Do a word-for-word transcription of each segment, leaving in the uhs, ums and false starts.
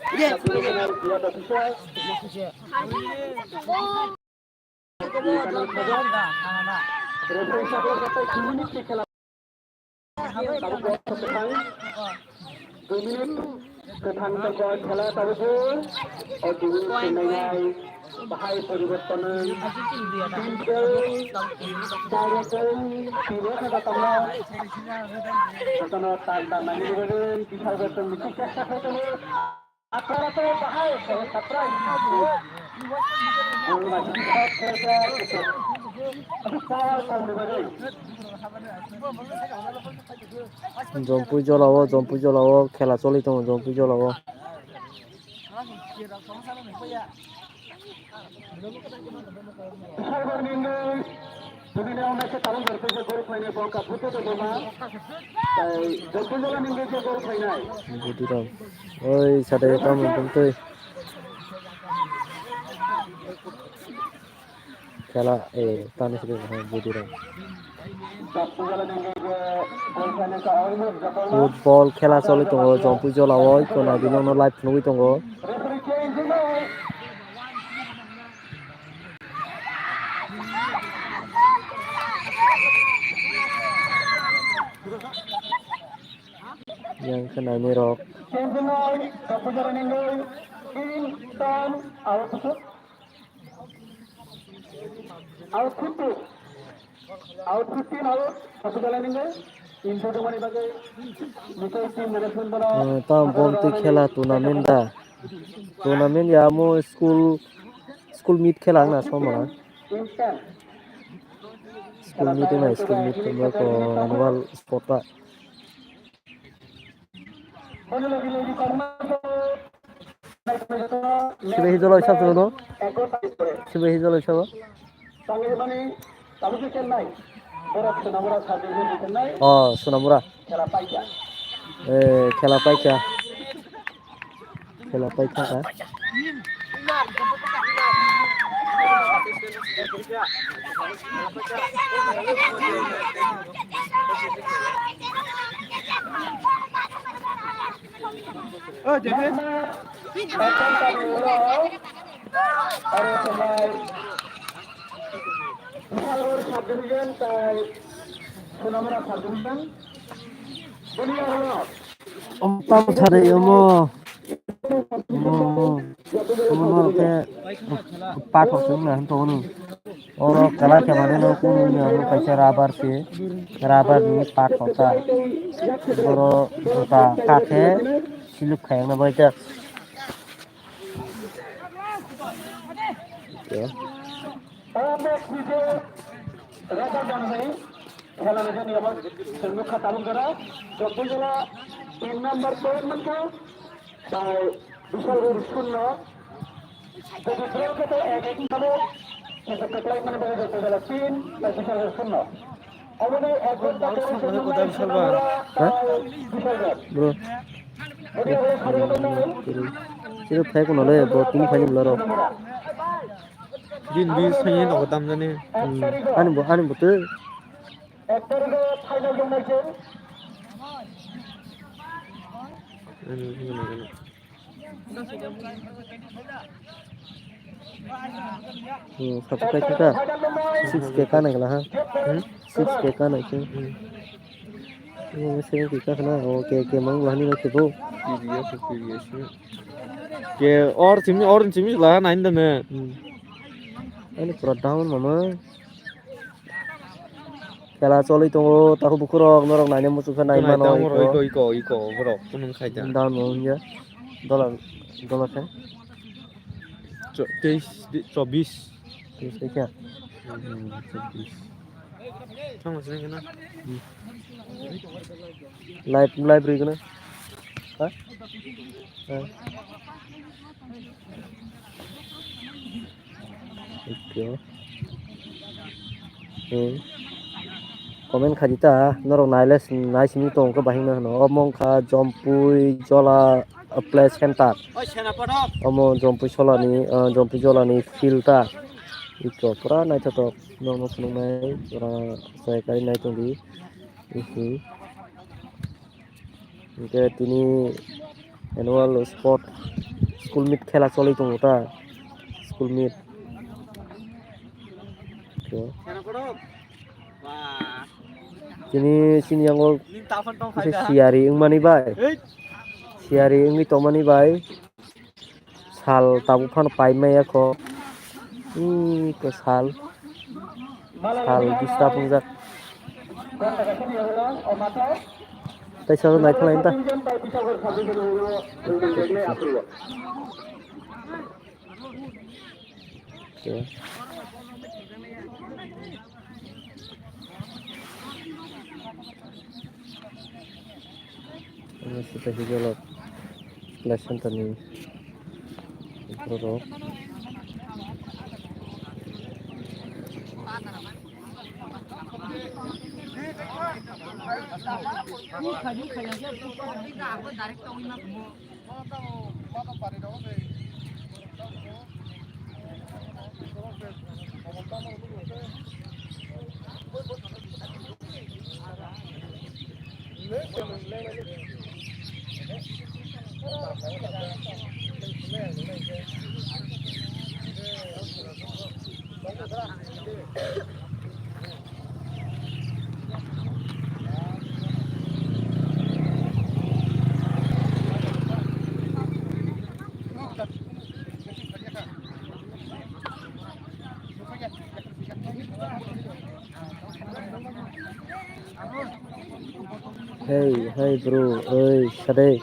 Dui minute kwthang tongkha khela tabukhe. O dui minute khenai bahai poriborton wng. Team khe direct wng, team wng khe tongma. Jotono tal tal nangni bagwi kisa khe chwng chesta khe tongo. Jompui jolao, Jompui jolao khela choli tongo, Jompui jolao. Budiram. Oi, sadai tamo tongtwi. Khela, eh, tamo sidi, eh, Budiram. Football khela choli tongo, Jompui jolao, iko naidi nokno live nugwi tongo. Yang khe nainwi rok. Out fifteen. Out fifteen out. Hospital ninge. Insa jomani bagwi. Nitai team management bono. Eh, tam bom twi khela tournament da. Tournament ya mo school, school meet khela wngna somana. School meet wngna school meet wngna ko annual sport ta. Sibe hijolo hisab sabo no? Sibe hijolo hisab? Oh, Sonamura. Eh, khela paikha. Khela paikha ka. Omo tamo thari omo. Omo, omo, omo norok khe pathor se wngna hinwi tongo. Oro kwlai khe mane no kunu wngya, omo kaisa rubber se, rubber ni pathor ta. Oro juta kha khe silip khaiyang na bai khe. Khela ni jani abo chwng nukha tabuk jora, Jotun jora tin number point mankha, tai Bishalgarh shunno. Jodi draw khe tai ek ek sabo, kisa kwplai mani bagwi Jotun jora tin, tai Bishalgarh shunno. Aboni ek ghonta pore Bishalgarh, Bishalgarh. Bro. Bodi abo khari abo nai. Sini phai kono le, bo tini phai ni bwla rok. Din bis thani no dam jani. Hmm. Ani bo, ani bo twi. Ek tarikh o final dong nai se. Ani, ani, ani. Hmm, subscribe kha. Six K ka nai kala ha. Hmm? Six K ka nai se. Hmm. Ini sini kita kena, oh, K K mang lah ni lah cukup. Previous, previous ni. Ke or simi, or simi lah nain dana. Hmm. Ini pura down mama. Khela choli tongo, takhuk bukhurok, norok naina muchung kha nai mano iko, iko, iko, borok, kunung khaida. Down mama ya. Dollar, dollar khe. Cho-, teis, di, chobis. Teis khe. Hmm, chobis. Thangma sini kena. Live, live ri kena. Ha? Ha? Okay. Hmm. Comment khaidi ta, norok naile, nai simi tong khe bahai no hino. Omo wngkha Jompui Jola, uh, play center. Omo Jompui Solani, uh, Jompui Jolani field ta. Iko pura naithothok, norokno phunuknai, pura chai kai nai tongdi. Isi. Hingke tini Annual sport school meet khela choli tongo ta. School meet. Okay. Chini, chini yango kisa siyari wngmani bai. Siyari wngwi tongmani bai. Sal tabuk phano pai maya kho. Ui ko sal. Sal disturb wngjak. Tei sal naithok lai ta. Okay. Ano sita hijolok lesson tani borok. Hey, hey bro, oi sade.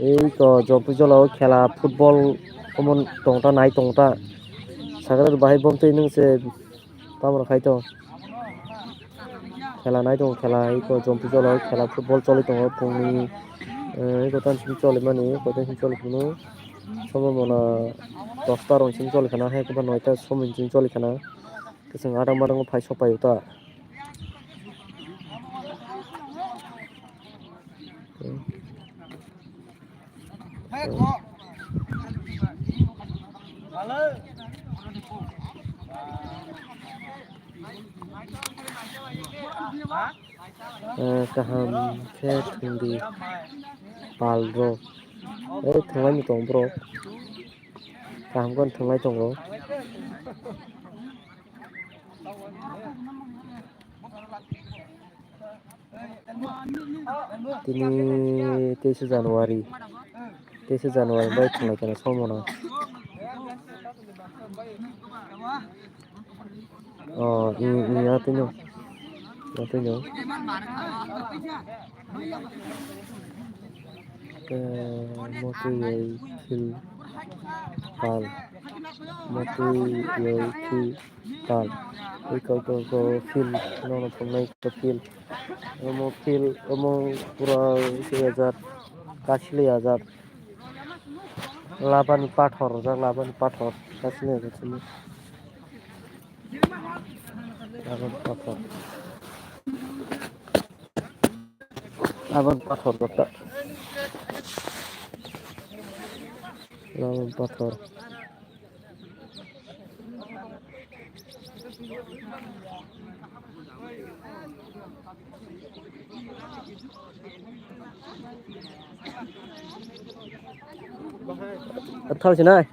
Ei to Jompui Jola o khela football omo tongta nai tongta. Sakhe bahai bomtwi nung se tamo khai to. Khela nai tongo, khela iko Jompui Jola o khela football choli tongo phungni, eh, iko tan simi choli mani, iko tan simi choli phunu. Somo mona dosta rong simi choli khana, hai khe ba noita somoi simi choli khana. Kising adang madang phai sopai uta. Eh, kaham khe thwngdi pal rok. Eh, thwnglai ni tong borok. Kaham khe thwnglai tongo. Tini teisa January, teisa January bai thwnglai khe somona. Oh, i, i, ya tino. Ya tino. Ke motwi yai phil pal. Motwi yai phil. Tal. Ui kok kok kok field nono phungnai kok field. Omo field omo pura swi ajak, kasli ajak. Labani pathor rijak, labani pathor kasli ajak sini. Labani pathor. Labani pathor rijak. Labani pathor. Thal sinai.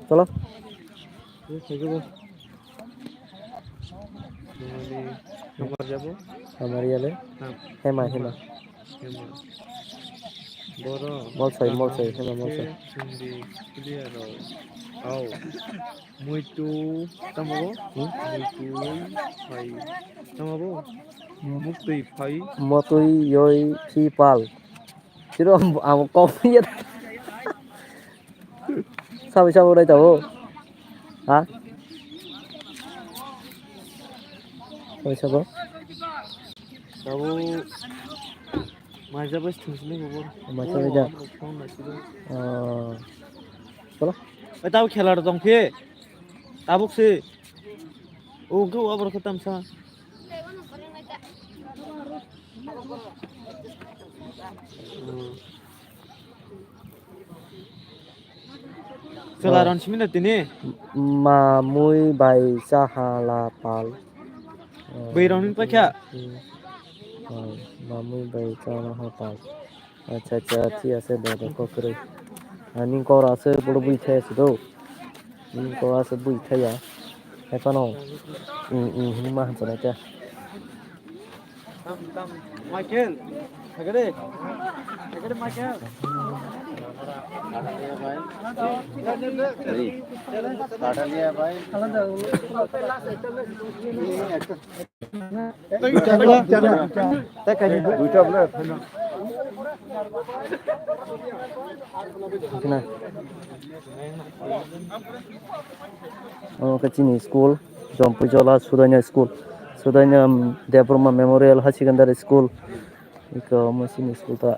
Cholo. Hamar yale. Hema, hema. Hema. Borok molsoi, molsoi, hema molsoi. Chwngdi clear rok. Au. Muitu tamo bo? Hmm? Muitu pai tamo bo? Muktui pai. Motui yoi phi pal. Chiro ang kok ya. Sabai sabai urai tabo. Ha? Sabai sabo. Tabo. Maija bai thwngsinai bo. Maija bai da. Phone naisidi. Oh. Cholo. Bai tabo khela rok tong phi. Tabuk se. O hwnkhe o aborok khe tamsa. Chwla rok simi da tini? Mamui bai chahala pal. Bwrwi rok ni paikha? Mamui bai chahala pal. Acha, acha, thik ase, de, de, kok kwrwi. Ani kok aswk boro bui thai se do. Ani kok aswk bui thai ya. Hai phano, mm, mm, hinwi ma hansa nai khe. Michael, thagre. Thagre, Michael. Omo khe chini school, Jompuijola Sudaina School, Sudaina Debbarma Memorial High Secondary School. Iko omo chini school ta.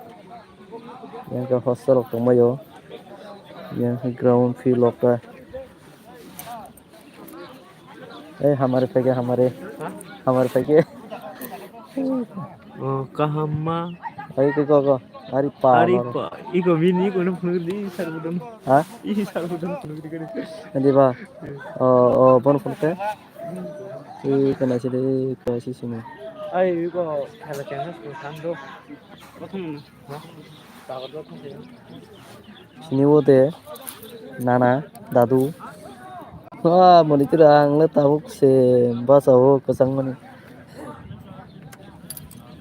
Yang khe hostel rok tongbaio. Yang khe ground field rok ta. Eh, hamari phaikhe, hamari. Ha? Hamari phaikhe. Oh, kaham ma. Ai, ko, ko, ko. Ari pa, ari pa. Iko bini, iko no phunuk di, sar budon. Ha? I sar budon phunuk di kani. Adi ba. Oh, oh, bon phunuk te. I kana sidi, ko si sini. Ai, iko khala chang ko san do. Prothom. Sini o de nana, dadu. Ah, monitor ang le tabuk se basa o kwchang mani.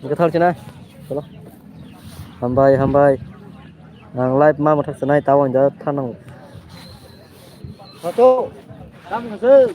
Ika thang china. Chalo. Hambai, hambai. Ang live ma mathak sanai tawang ja thanang. Satu. Tam satu.